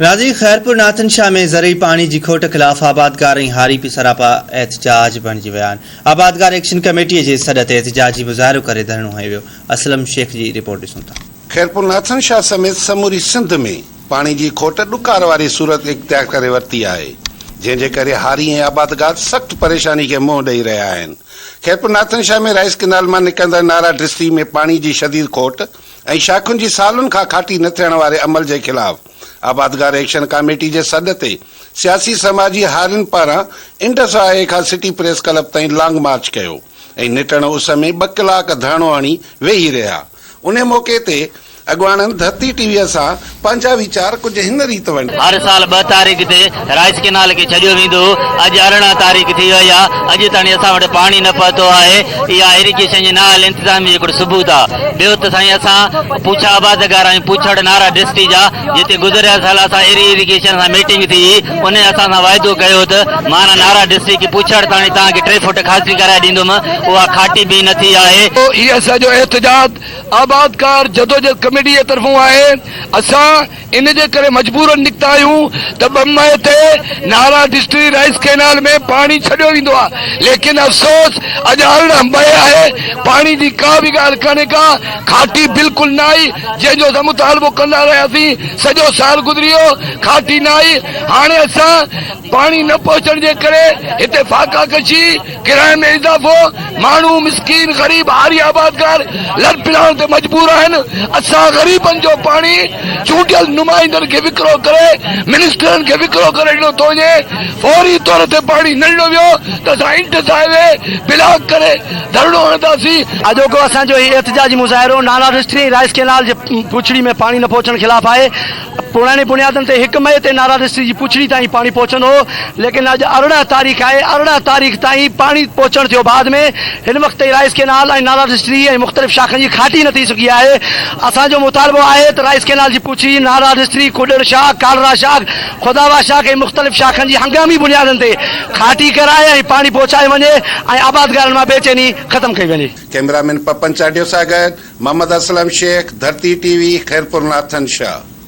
راضي خيرپور ناٿن شاهه ۾ زرعي پاڻي جي کوٽ خلاف آبادگار ۽ هاري پي سراپا احتجاج بڻجي ويا آهن. آبادگار ايڪشن ڪميٽي جي سڏ تي احتجاجي مظاهرو ڪري ڌرڻو هنيو ويو. اسلم شيخ جي رپورٽ ڏسون ٿا. خيرپور ناٿن شاهه سميت سموري سنڌ ۾ پاڻي جي کوٽ ڏڪار واري صورت اختيار ڪري ورتي آهي، جنهن جي ڪري هاري ۽ آبادگار سخت پريشاني کي منهن ڏئي رهيا آهن. خيرپور ناٿن شاهه ۾ رائيس ڪئنال مان نڪرندڙ نارا ڊسٽري ۾ پاڻي جي شديد کوٽ ۽ شاخن جي سالن کان کاٽي نه ٿيڻ واري عمل جي خلاف آبادگار ايڪشن ڪاميٽي جي سڏ تي سياسي سماجي هارين پاران انڊس هاء وي کان سٽي پريس ڪلب تائين لانگ مارچ ڪيو ۽ نٽهڻ اس ۾ ٻه ڪلاڪ ڌرڻو هڻي ويهي رهيا انهي موقعي تي اڳواڻن ڌرتي ٽي وي سان پنهنجا ويچار ڪجهه هن ريت ونڊيا. هر سال ٻه تاريخ تي رائيس ڪئنال کي ڇڏيو ويندو هو، اڄ 18 تاريخ ٿي وئي آهي، اڄ تائين اسان وٽ پاڻي نه پهتو آهي، اها ايريگيشن جي نااهل انتظاميه جو هڪڙو ثبوت آهي. ٻيو ته سائين اسان پوڇا آبادگار آهيون، پوڇڙ نارا ڊسٽري جا، جتي گذريل سال اسان ايري ايريگيشن سان ميٽنگ ٿي هئي، انهي اسان سان واعدو ڪيو ته معنيٰ نارا ڊسٽري کي پوڇڙ تائين توهان کي ٽي فوٽ کاٽي ڪرائي ڏيندم، اها کاٽي به نه ٿي آهي. هي اسان جو احتجاج آبادگار جدوجھد ڪميٽي جي طرفون آهي، اسان ان جي ڪري مجبورن نڪتا آهيون ته ٻه مئي تي نارا ڊسٽري رائيس ڪئنال ۾ پاڻي ڇڏيو ويندو آهي ليڪن افسوس اڄ 18 مئي آهي پاڻي جي ڪا به ڳالهه ڪانهي ڪا کاٽي بلڪل نه آئي جنهن جو اسان مطالبو ڪندا رهياسين سڄو سال گذري ويو کاٽي نه آئي هاڻي اسان پاڻي نه پهچڻ جي ڪري هتي فاقا ڪشي ڪراين ۾ اضافو، ماڻهو مسڪين غريب هاري آبادگار لڏپلاڻ تي مجبور آهن، اسان غريبن جو پاڻي چونڊيل نمائندن کي وڪرو ڪري منسٽرن کي وڪرو ڪري ڏنو ٿو وڃي، فوري طور تي پاڻي نه ڏنو ويو ته اسان انڊس هاء وي بلاڪ ڪري ڌرڻو هڻنداسين. اڄوڪو اسان جو هي احتجاجي مظاهرو نالا ڊسٽري ۽ رائيس ڪئنال جي پڇڙي ۾ پاڻي نه پهچڻ خلاف آهي. پراڻي بنيادن تي هڪ مئي تي نارا ڊسٽرڪٽ جي پڇڙي تائين پاڻي پهچندو هو ليڪن اڄ 18 تاريخ آهي 18 تاريخ تائين پاڻي پهچڻ ٿيو بعد ۾ هن وقت تائين رائيس ڪينال ۽ نارا ڊسٽرڪٽ ۽ مختلف شاخن جي کاٽي نه ٿي سگهي آهي اسان جو مطالبو آهي ته رائيس ڪينال جي پڇڙي نارا ڊسٽرڪٽ کڏڙ شاخ ڪالرا شاخ خداوا شاخ ۽ مختلف شاخن جي هنگامي بنيادن تي کاٽي ڪرائي ۽ پاڻي پهچايو وڃي ۽ آبادگارن مان بيچيني ختم ڪئي وڃي. ڪئميرا مين پپن چانڊيو سان گڏ محمد اسلم شيخ، ڌرتي ٽي وي، خيرپور ناٿن شاهه.